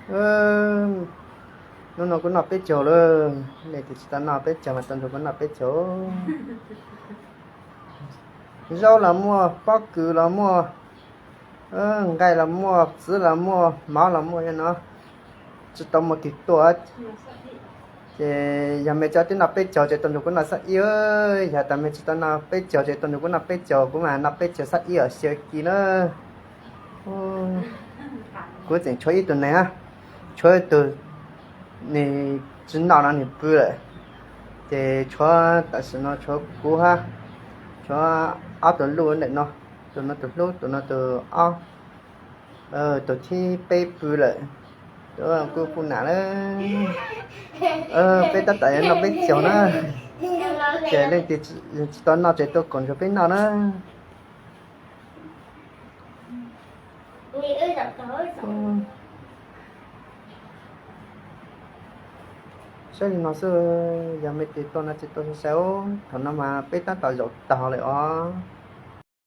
Hnub no kuv noj peb caug lawm, leej twg tsis tau noj peb caug mas tau nrog kuv noj peb caug. Zaub los muaj, pob kws los muaj, nqaij los muaj, txiv los muaj, mov los muaj no, tsis tau muaj twg tuaj. Ces yog mej tsis tau noj peb caug ces tau nrog kuv noj xab ib. Yog tas mej tsis tau noj peb caug ces tau nrog kuv noj peb caug, kuv mam noj peb caug xab ib os xyov kis na. Kuv tseem tshuav ib tug neeg hab, tshuav ib tug, nws tsis noj no nws pw lawm. Ces tshuav tam sim no tshuav kuv hab, tshuav ob tug luj ntawm no, tus no tus hlub, tus no tus ob, tus thib peb pw lawm. Tus kuj puj nam lawm. Peb tab tom yuav noj peb caug na, ces leej twg tsis tau noj ces tuaj koom nrog peb noj na. Saib li no xwb, yog mej twg tuaj no ces tuaj sai sai os. Thaum no mas peb tab tom zaum taug lawm os.